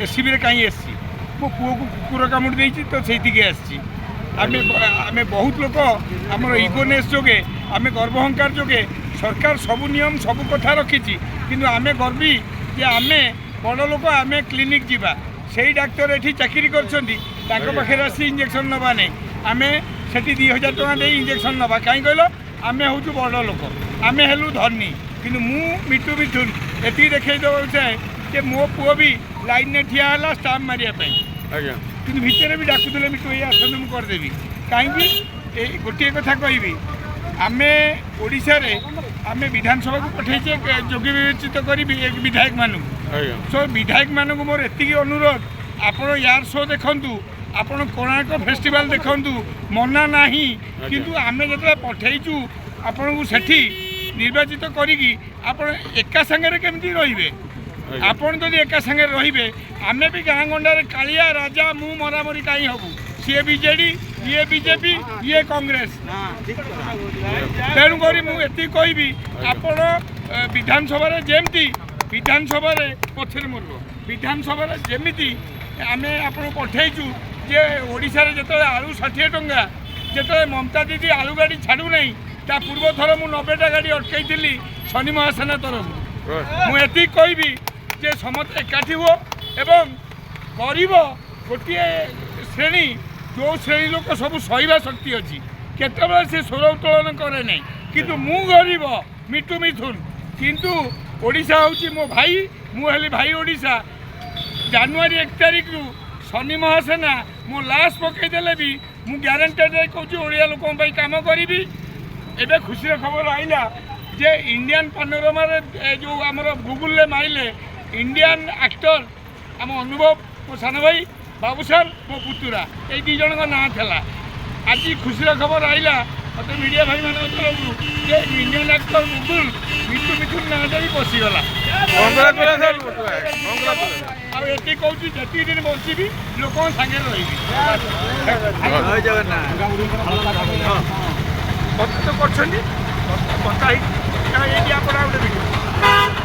ଏସ୍ସିବିରେ କାହିଁ ଆସିଛି? ମୋ ପୁଅକୁ କୁକୁର କାମୁଡ଼ି ଦେଇଛି, ତ ସେଇଠିକି ଆସିଛି। ଆମେ ବହୁତ ଲୋକ ଆମର ଇଗୋନେସ୍ ଯୋଗେ, ଆମେ ଗର୍ବ ଅହଙ୍କାର ଯୋଗେ, ସରକାର ସବୁ ନିୟମ ସବୁ କଥା ରଖିଛି, କିନ୍ତୁ ଆମେ ଗର୍ବୀ ଯେ ଆମେ ବଡ଼ ଲୋକ, ଆମେ କ୍ଲିନିକ୍ ଯିବା। ସେଇ ଡାକ୍ତର ଏଠି ଚାକିରି କରିଛନ୍ତି, ତାଙ୍କ ପାଖରେ ଆସି ଇଞ୍ଜେକ୍ସନ୍ ନେବା ନାହିଁ, ଆମେ ସେଠି 2000 ଟଙ୍କା ଦେଇ ଇଞ୍ଜେକ୍ସନ୍ ନେବା। କାହିଁ କହିଲ? ଆମେ ହେଉଛୁ ବଡ଼ ଲୋକ, ଆମେ ହେଲୁ ଧନୀ। କିନ୍ତୁ ମୁଁ ମିଟୁ ମିଥୁନ ଏତିକି ଦେଖେଇ ଦେବାକୁ ଚାହେଁ ଯେ ମୋ ପୁଅ ବି ଲାଇନ୍ରେ ଠିଆ ହେଲା ଷ୍ଟାମ୍ପ ମାରିବା ପାଇଁ, କିନ୍ତୁ ଭିତରେ ବି ଡାକୁଥିଲେ, ମିଟୁ ଏଇ ଆସନ୍ତୁ, ମୁଁ କରିଦେବି। କାହିଁକି? ଏଇ ଗୋଟିଏ କଥା କହିବି, ଆମେ ଓଡ଼ିଶାରେ ଆମେ ବିଧାନସଭାକୁ ପଠେଇଛେ ଯୋଗ୍ୟ ବିବେଚିତ କରି ବିଧାୟକମାନଙ୍କୁ। ସୋ ବିଧାୟକମାନଙ୍କୁ ମୋର ଏତିକି ଅନୁରୋଧ, ଆପଣ ଏୟାର ଶୋ ଦେଖନ୍ତୁ, ଆପଣ କୋଣାର୍କ ଫେଷ୍ଟିଭାଲ ଦେଖନ୍ତୁ, ମନା ନାହିଁ। କିନ୍ତୁ ଆମେ ଯେତେବେଳେ ପଠେଇଛୁ ଆପଣଙ୍କୁ ସେଠି ନିର୍ବାଚିତ କରିକି, ଆପଣ ଏକା ସାଙ୍ଗରେ କେମିତି ରହିବେ? ଆପଣ ଯଦି ଏକା ସାଙ୍ଗରେ ରହିବେ, ଆମେ ବି ଗାଁ ଗଣ୍ଡାରେ କାଳିଆ ରାଜା ମୁଁ ମରାମରି କାହିଁ ହବୁ? ସିଏ ବିଜେଡି, ଇଏ ବିଜେପି, ଇଏ କଂଗ୍ରେସ। ତେଣୁକରି ମୁଁ ଏତିକି କହିବି, ଆପଣ ବିଧାନସଭାରେ ଯେମିତି, ବିଧାନସଭାରେ ପଛରେ ମରିବ, ବିଧାନସଭାରେ ଯେମିତି ଆମେ ଆପଣଙ୍କୁ ପଠେଇଛୁ ଯେ ଓଡ଼ିଶାରେ ଯେତେବେଳେ ଆଳୁ 60 ଟଙ୍କା, ଯେତେବେଳେ ମମତା ଦିଦି ଆଳୁ ଗାଡ଼ି ଛାଡ଼ୁନାହିଁ, ତା ପୂର୍ବ ଥର ମୁଁ 90ଟା ଗାଡ଼ି ଅଟକେଇଥିଲି ଶନି ମହାସେନା ତରଫରୁ। ମୁଁ ଏତିକି କହିବି ଯେ ସମସ୍ତେ ଏକାଠି ହୁଅ ଏବଂ ଗରିବ ଗୋଟିଏ ଶ୍ରେଣୀ, ଯେଉଁ ଶ୍ରେଣୀ ଲୋକ ସବୁ ସହିବା ଶକ୍ତି ଅଛି, କେତେବେଳେ ସେ ସ୍ୱର ଉତ୍ତୋଳନ କରେ ନାହିଁ। କିନ୍ତୁ ମୁଁ ଗରିବ ମିଟୁ ମିଥୁନ, କିନ୍ତୁ ଓଡ଼ିଶା ହେଉଛି ମୋ ଭାଇ, ମୁଁ ହେଲି ଭାଇ ଓଡ଼ିଶା। ଜାନୁଆରୀ 1 ତାରିଖରୁ ଶନି ମହାସେନା ମୋ ଲାଶ ପକାଇଦେଲେ ବି ମୁଁ ଗ୍ୟାରେଣ୍ଟେଡ଼ କହୁଛି, ଓଡ଼ିଆ ଲୋକଙ୍କ ପାଇଁ କାମ କରିବି। ଏବେ ଖୁସିର ଖବର ଆଇଲା ଯେ ଇଣ୍ଡିଆନ୍ ପାନୋରମାରେ ଯେଉଁ ଆମର ଗୁଗୁଲରେ ମାରିଲେ ଇଣ୍ଡିଆନ୍ ଆକ୍ଟର, ଆମ ଅନୁଭବ ମୋ ସାନ ଭାଇ, ବାବୁସାନ ମୋ ପୁତୁରା, ଏଇ ଦୁଇ ଜଣଙ୍କ ନାଁ ଥିଲା। ଆଜି ଖୁସିର ଖବର ଆଇଲା ମୋତେ ମିଡ଼ିଆ ଭାଇମାନଙ୍କ ତରଫରୁ ଯେ ଇଣ୍ଡିଆନ୍ ଆକ୍ଟର ଗୁଗୁଲ ମିଟୁ ମିଥୁନ ନାଁଟା ବି ପଶିଗଲା। Congratulation, congratulation. ଆଉ ଏତିକି କହୁଛି, ଯେତିକି ଦିନ ବଞ୍ଚିବି ଲୋକଙ୍କ ସାଙ୍ଗରେ ରହିବି। ଜୟ ଜଗନ୍ନାଥ। କଥା ତ କରିଛନ୍ତି, କଥା ହେଇଛି। ଏଇଠି ଆପଣ ଆଉ ଗୋଟେ ଭିଡ଼ିଓ।